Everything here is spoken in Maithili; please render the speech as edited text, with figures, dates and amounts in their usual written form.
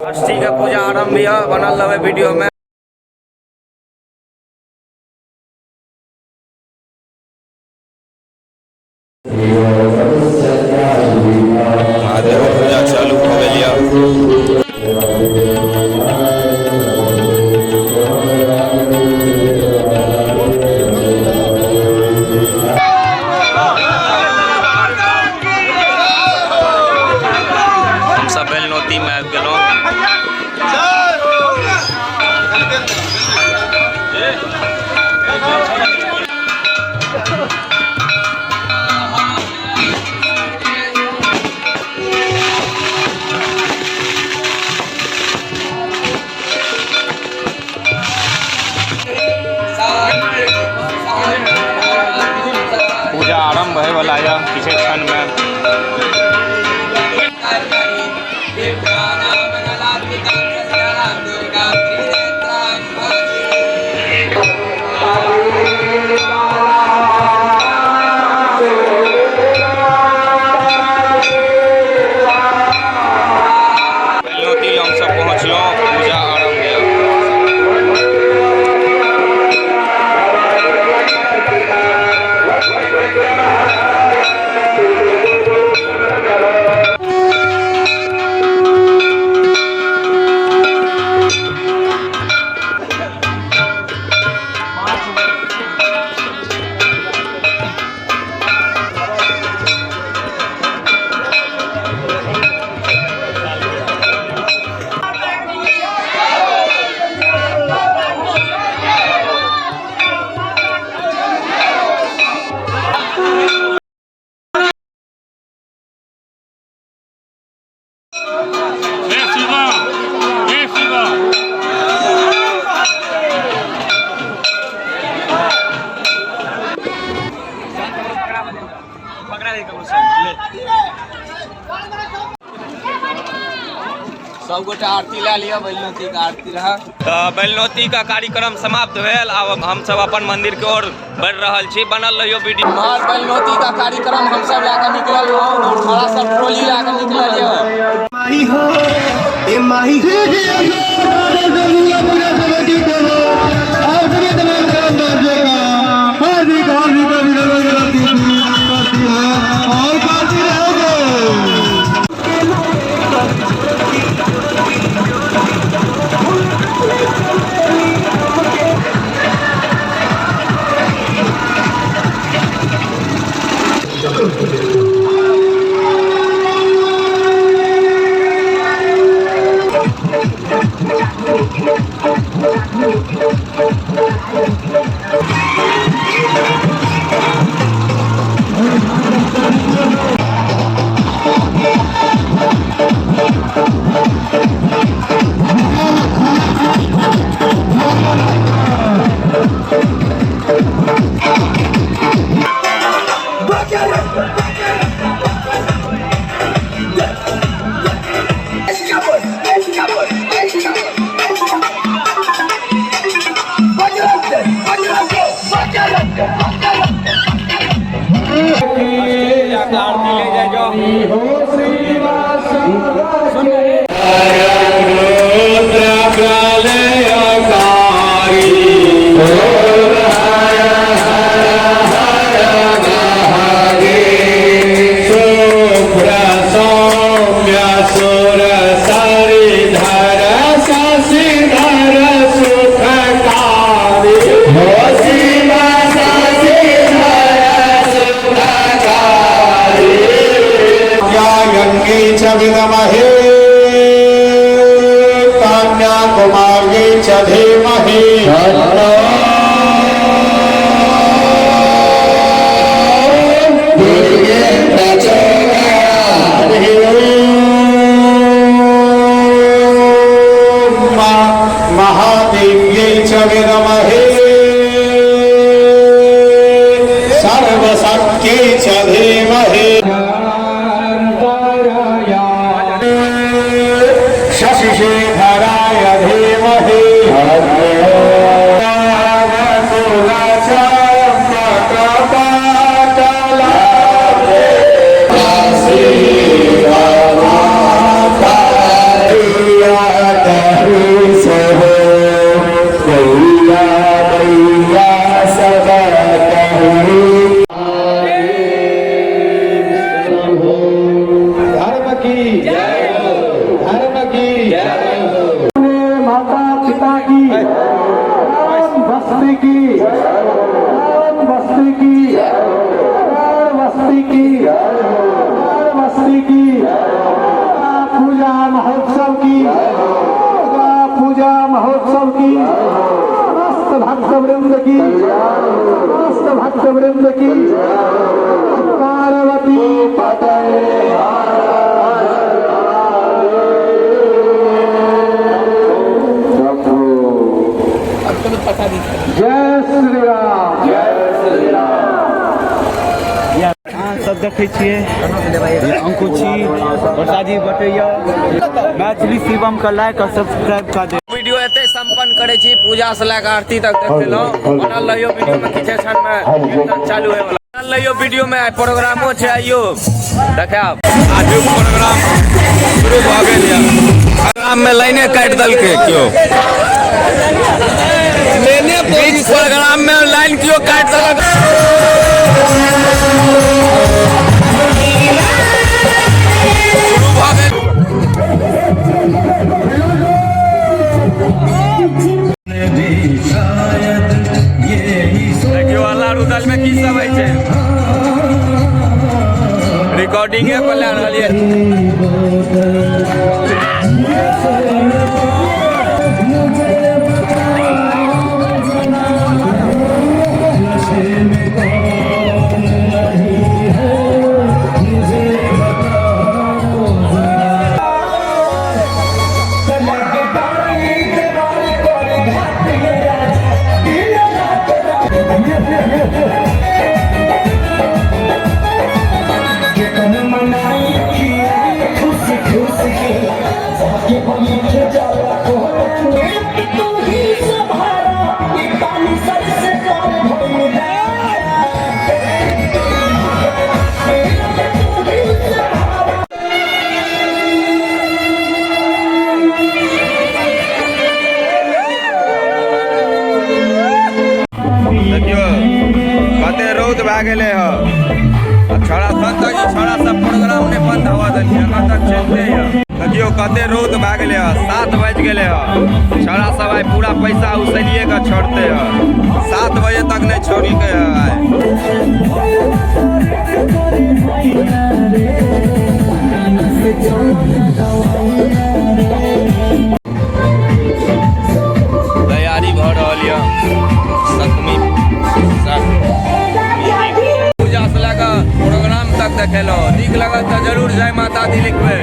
षष्ठी के पूजा आरंभ यऽ, बनल रहबै वीडियो में। महादेव पूजा चालू भऽ गेल यऽ। हमसब बेलनौती में आबि गेलहुँ। पूजा आरंभ होय वाला यऽ किछु क्षण में। बेलनौती हमसब पहुँचलहुँ, पूजा आरम्भ यऽ। सब गोटा आरती लए लिअ, बैलनौती के आरती रहा। तऽ बैलनौती का कार्यक्रम समाप्त भेल। आब हम सब अपन मंदिर के ओर बढ़ि रहल छी, बनल रहियो वीडियो। इम्हर बैलनौती का कार्यक्रम हम सब लए कऽ निकलल रहौं, छोड़ा सब ट्रॉली लए कऽ निकलल यऽ। माही हो ए माही आरती ले जाए जाओ। कन्याकुमार्यै च धीमहि महादेव्यै च विद्महे सर्वशक्त्यै च धीमहि शशिशेखराय धीमहि वृंद की, समस्त भक्त वृंद की। पार्वती पतये। जय श्री राम, जय श्री राम। सब देखै छियै अंकु छी, प्रसादी बटैया। मैथिली शिवम के लाइक और सब्सक्राइब कर दे। वीडियो एते संपन्न करै छी। पूजा से लए कऽ आरती तक देखेलहुँ। बनल रहियो वीडियो में, किछे क्षण में कीर्तन चालू होय वाला। बनल रहियो वीडियो में, आइ प्रोग्रामो छै, आइयो देखायब। आजुक प्रोग्राम शुरू भऽ गेल यऽ। प्रोग्राम में लाइने काटि देलकै केओ। बीच प्रोग्राम में लाइन केओ काटि देलक। शुरू भऽ गेल। देखियौ अल्लाह रुदल में की सब होइ छै। रिकॉर्डिंगे पर लए रहल ये। देखियौ कते रौद भए गेलै ह। आ छौड़ा सब तक, छौड़ा सब प्रोग्राम नहि बंद हवा देलकै, एखन तक चलते यऽ। देखियौ कते रौद भए गेलै ह, 7 बाजि गेलै ह। छौड़ा सब आइ पूरा पैसा उसलिए कऽ छोड़ते ह। 7 बजे तक नहि छोड़िके ह आइ। तैयारी भऽ रहल यऽ सप्तमी पूजा से लए कऽ प्रोग्राम तक देखेलहुँ। नीक लागल तऽ जरूर जय माता दी लिखबै।